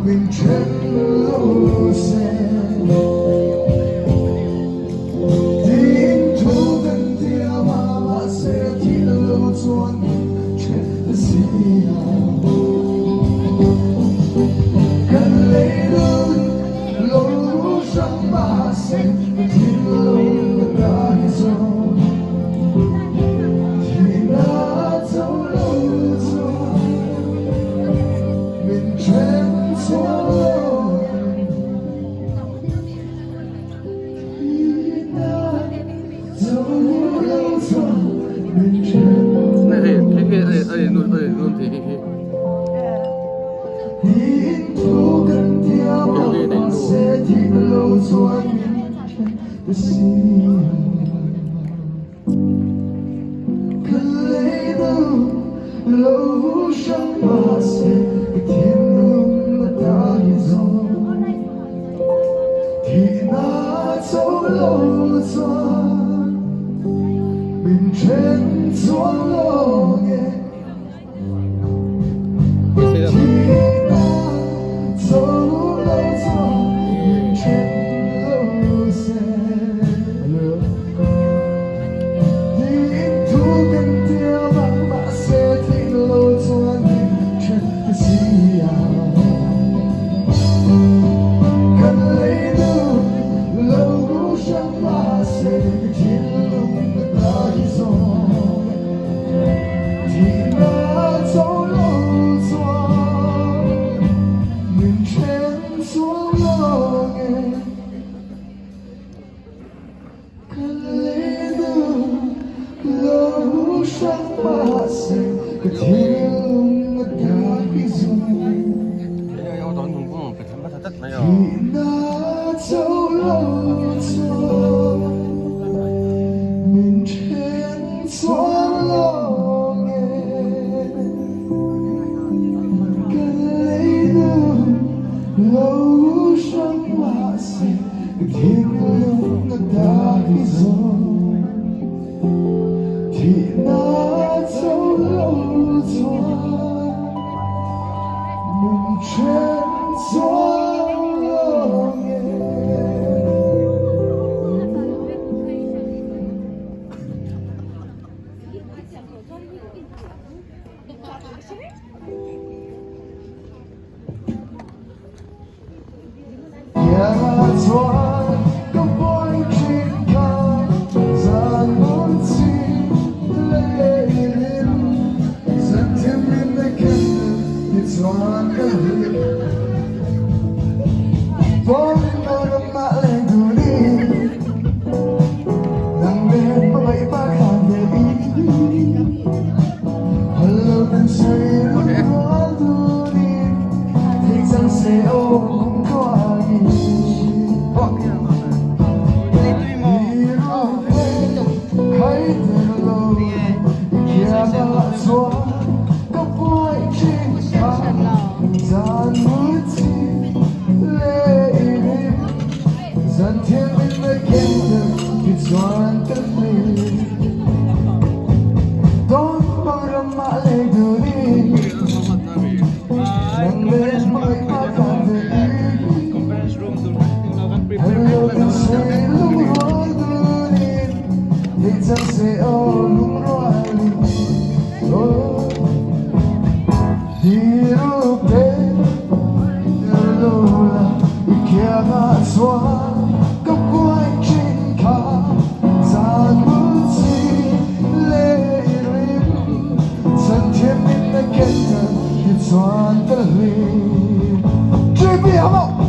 Min then lo se tiin thu kan tiam a, mahse thih lo chuan min then ta si a. Kan lei dun lo hrang mahse ka thinlung ka ta hi zawng thihna cho lo chuan Min then chuan lo Thihna zo lo chuan min then Tiin thu kan thiam a mahse thihna lo chuan min then ta si a. Ka lei duh lo hrang mahse ka thinlung a ta hi zawng Thihna cho lo chuan min then chuan lo nge Thihna cho lo chuan min then lo se Tiin thu kan tiam a, mahse theih lo chuan min then ta si a. Kan lei duh lo hrang mahse ka thinlung ka ta hi zawng Thihna cho lo chuan min then chuang lo nge. Ka lei duh lo hrang mahse ka thinlung a ta hi zawng Thihna cho lo chuan min then chuan lo nge Ka lei duh lo hrang mahse Ka thinlung a ta hi zawng Thihna cho lo chuan min then chuang lo nge. Chuan ka buai thin kha zan mun chi leiin zan thim in a khen ti chuan ka hlim Pawn mah leng dunin nang nen hmangaih pa khan ve i Hello kan sawi rual dunin thei chang se aw kum khuain Khai ter lo i khiangah chuan ka buai thin kha zan mut chi leiin zan thiam in na khen ter ti chuan ka hlim Dawn bang ram mah lei dunin nang len hmangaih pa kan ve i Hello kan sawi lungrual dunin hei chang se aw lungrualin oh Hiru te lo la i khiangah chuan ka buai thin kha zan mu chi leh i rim chhan thiam in a ken tel hi chuan ka hlim. JB hamo!